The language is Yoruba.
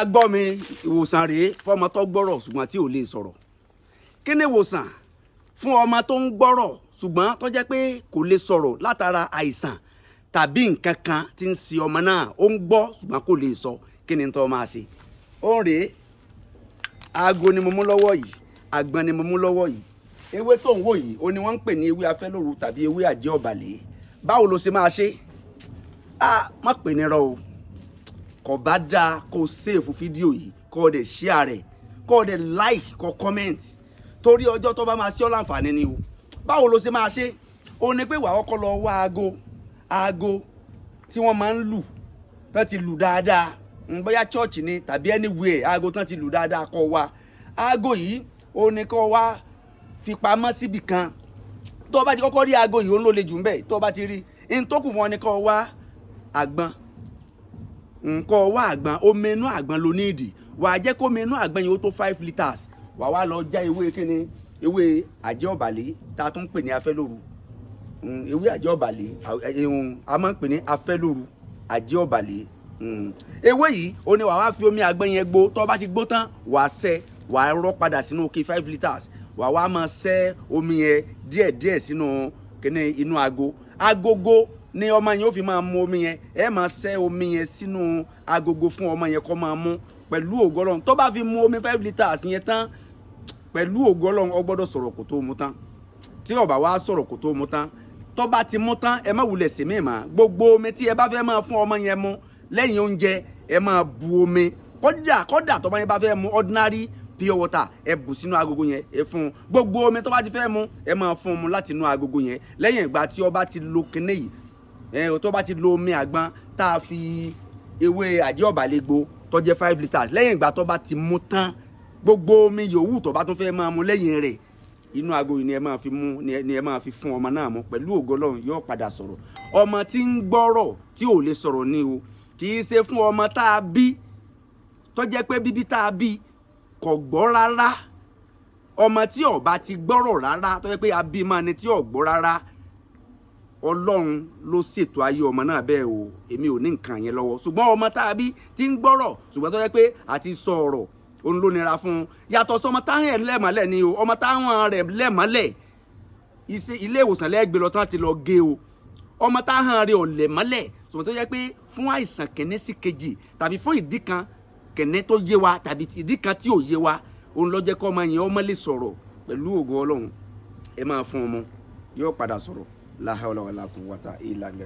Gbọ́ mi, ìwòsàn rèé fọmọ tó gbọ́rọ̀ ṣùgbọ́n tí ò lè sọ̀rọ̀. Kí ni ìwòsàn fún ọmọ tó ń gbọ́rọ̀ ṣùgbọ́n tó jẹ́ pé kò lè sọ̀rọ̀ látara àìsàn tàbí nǹkan kan tí ń ṣe ọmọ náà? Ó ń gbọ́ ṣùgbọ́n kò lè sọ. Kí ni tó máa ṣe? Ó ń rèé, aago ni mo mú lọ́wọ́ yìí, àgbọn ni mo mú lọ́wọ́ yìí. Ewé tó ń wò yìí, ó ní wọ́n ń pè ní ewé afẹ́lóru tàbí ewé àjẹ́ ọ̀bàlẹ̀. Báwo ló ṣe máa ṣe? Á má pè ní rọ o. Kò bá dáa kó save fídíò yìí, kó o dẹ̀ share rẹ̀, kó o dẹ̀ like, kó o comment, torí ọjọ́ tó bá máa ṣe ọ́ láǹfààní ni o. Báwo ló ṣe máa ṣe? Ó ní pé wàá kọ́kọ́ lọ wá aago, aago tí wọ́n máa ń lù, tán ti lù dáadáa, bóyá church ni tàbí anywhere, aago tán ti lù dáadáa, kó wá aago yìí. Ó ní kó wá fi pamọ́ síbì kan. Tó o bá ti kọ́kọ́ rí aago yìí, ó ń lò lè jù ń bẹ̀. Tó o bá ti rí n tó kù fún ọ ní kó wá àgbọn, nǹkan wá àgbọn, omi inú àgbọn ló ní ìdì. Wàá jẹ́ kó omi inú àgbọn yìí ó tó 5 litres. Wàá wá lọ já ewé kíni? Ewé àjẹ́ ọ̀bàlẹ̀ tá a tún ń pè ní afẹ́lóru. Ewé àjẹ́ ọ̀bàlẹ̀ a máa ń pè ní afẹ́lóru, àjẹ́ ọ̀bàlẹ̀. Ewé yìí ó ní wàá wá fi omi àgbọn yẹn gbó. Tó bá ti gbó tán, wàá sẹ́, wàá rọ́ padà sínú ike 5 litres. Wàá wá máa sẹ́ omi yẹn díẹ̀díẹ̀ sínú kíní inú aago. Agogo ní ọmọ yẹn ó fi máa mu omi yẹn. Ẹ máa sẹ́ omi yẹn sínú agogo fún ọmọ yẹn kó máa mu. Pẹ̀lú ògo Ọlọ́run, tó bá fi mu omi 5 litres yẹn tán, pẹ̀lú ògo Ọlọ́run, ó gbọ́dọ̀ sọ̀rọ̀ kó tó mu tán. Tí ó bá wá sọ̀rọ̀ kó tó mu tán, tó bá ti mu tán, ẹ má wulẹ̀ sí mi mà. Gbogbo omi tí ẹ bá fẹ́ máa fún ọmọ yẹn mu lẹ́yìn oúnjẹ, ẹ máa bu omi. Kódà kódà tó bá yẹn bá fẹ́ mu ordinary pure water, ẹ bù sínú agogo yẹn, ẹ fún un. Gbogbo omi tó bá ti fẹ́ mu, ẹ máa fún un mu láti inú agogo yẹn. Lẹ́yìn ìgbà tí ó bá ti lo kinní yìí, ẹ tó bá ti lo omi àgbọn tá a fi ewé àjẹ́ ọ̀bàlẹ̀ tó jẹ́ 5 litres, lẹ́yìn ìgbà tó bá ti mú tán, gbogbo omi yòówù tó bá tún fẹ́ máa mu lẹ́yìn rẹ̀, inú aago yìí ni ẹ máa fi mú, ni ẹ máa fi fún ọmọ náà mu. Pẹ̀lú ògo Ọlọ́run, yóò padà sọ̀rọ̀. Ọmọ tí ń gbọ́rọ̀ tí ò lè sọ̀rọ̀ ni o. Kì í ṣe fún ọmọ tá a bí tó jẹ́ pé bíbí tá a bí kò gbọ́ rárá. Ọmọ tí ó bá ti gbọ́rọ̀ rárá, tó jẹ́ pé abímọ ni tí ò gbọ́ rárá, Ọlọ́run ló ṣètò ayé ọmọ náà bẹ́ẹ̀ o. Èmi ò ní nǹkan yẹn lọ́wọ́. Ṣùgbọ́n ọmọ tá a bí tí ń gbọ́rọ̀, ṣùgbọ́n tó jẹ́ pé àti sọ ọ̀rọ̀ òun ló nira fún un, yàtọ̀ sọmọ táwọn ẹ̀ lẹ́mọ́lẹ̀ ni o. Ọmọ táwọn rẹ̀ lẹ́mọ́lẹ̀, iṣẹ́ ilé ìwòsàn lẹ́gbẹ̀ẹ́ lọ tán ti lọ gé o. Ọmọ táwọn rẹ̀ ò lẹ̀mọ́lẹ̀, ṣùgbọ́n tó jẹ́ pé fún àìsàn kìíní sí kejì tàbí fún ìdí kan kìíní tó yé wa tàbí ìdí kan tí ò yé wa, òun ló jẹ́ kó ọmọ yẹn ọmọ lè sọ̀rọ̀, pẹ̀lú ògo Ọlọ́run, ẹ máa fún ọmọ, yóò padà sọ̀rọ̀. La hawla wala quwwata illa billah.